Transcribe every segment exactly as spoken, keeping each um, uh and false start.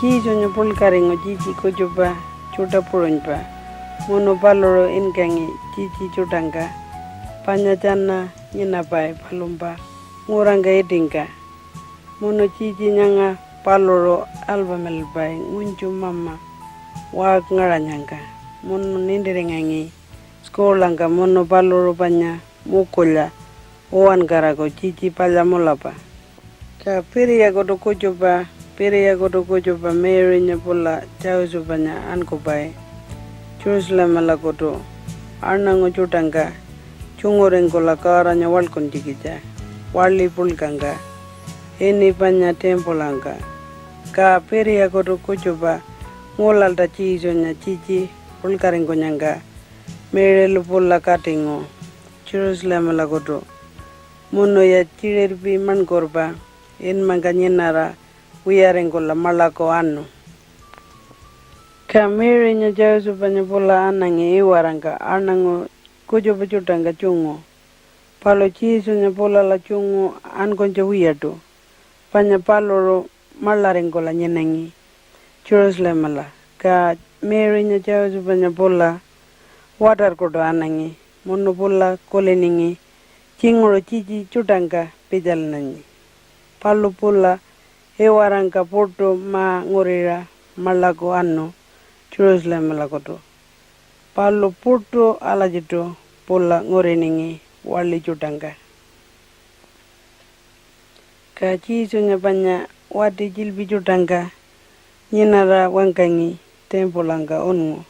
Jesunya puḻkaringu tjitji kutjupa tjuṯa puṟunypa munu paluṟu inkangi tjitji tjuṯangka panya tjana nyinapai palumpa ngurangka itingka. Munu tjitji nyanga paluṟu alpamilalpai ngunytju mama waṟku ngaṟanyangka munu nintiringangi skuulangka munu paluṟu panya mukulya uwankaraku tjitji palya mulapa. Ka Piriyakutu kutjupa, Piriyakutu kutjupa Mary-nya pula Josephanya ankupai Jerusalemalakutu aṉangu tjuṯangka tjunguringkula Godanya waḻkuntjikitja waḻi puḻkangka ini panya timpulangka. Ka Piriyakutu kutjupa ngulalta Jesunya tjitji puḻkaringkunyangka Mary-lu pula katingu Jerusalemalakutu munuya tjiṟirpi maṉkurpa inmangka nyinara wiyaringkula maḻaku anu. Ka Mary-nya Josephanya pula anangi iwarangka aṉangu kutjupa tjuṯangka tjungu, palu Jesunya pulala tjungu ankunytja wiyaṯu, panya paluṟu maḻaringkula nyinangi Jerusalemala. Ka Mary-nya Josephanya pula watarkuṯu anangi munu pula kuliningi tjinguṟu tjitji tjuṯangka pitjalinanyi. Palu pula iwarangka puṯu ma-nguriṟa maḻaku anu Jerusalemalakutu. Palu puṯu alatjiṯu pula nguriningi waḻi tjuṯangka. Ka Jesunya panya wati tjiḻpi tjuṯangka nyinara wangkangi timpulangka unngu,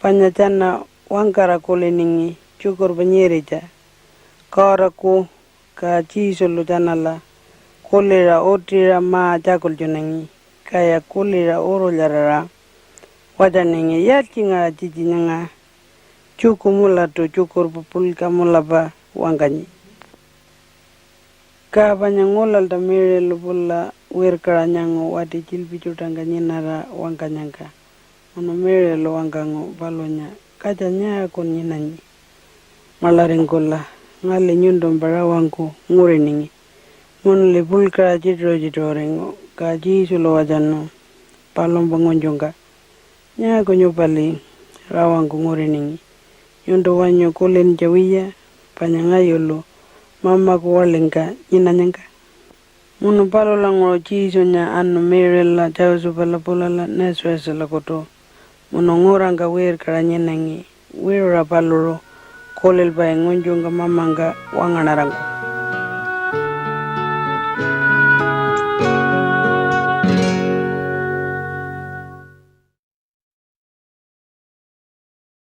panya tjana wangkara kuliningi tjukurpa nyiritja Godaku. Ka Jesulu tjanala kuliṟa utiṟa ma-tjakultjunangi, kaya kuliṟa urulyaraṟa watjaningi, "Yaaltjingaṟa tjitji nyanga? Tjuku mulatu tjukurpa puḻka mulapa wangkanyi." Ka panya ngulalta Mary-lu pula wirkaṟa nyangu wati tjiḻpi tjuṯangka nyinara wangkanyangka. Munu Mary-lu wangkangu palunya, "Katja, nyaakun nyinanyi? Maḻaringkula ngali nyuntumpa rawangku nguriningi." Munuli puḻkaṟa tjituṟu-tjituṟuringu, ka Jesulu watjanu palumpa ngunytjungka, "Nyaaku nyupali rawangku nguriningi? Nyuntu wanyu kulintja wiya, panya ngayulu Mamaku waḻingka nyinanyangka." Munu palulanguṟu Jesunya anu Mary-la Josephala pulala Nazarethalakutu, munu ngurangka wirkaṟa nyinangi wiṟuṟa paluṟu kulilpai ngunytjungka mamangka wangaṉarangku.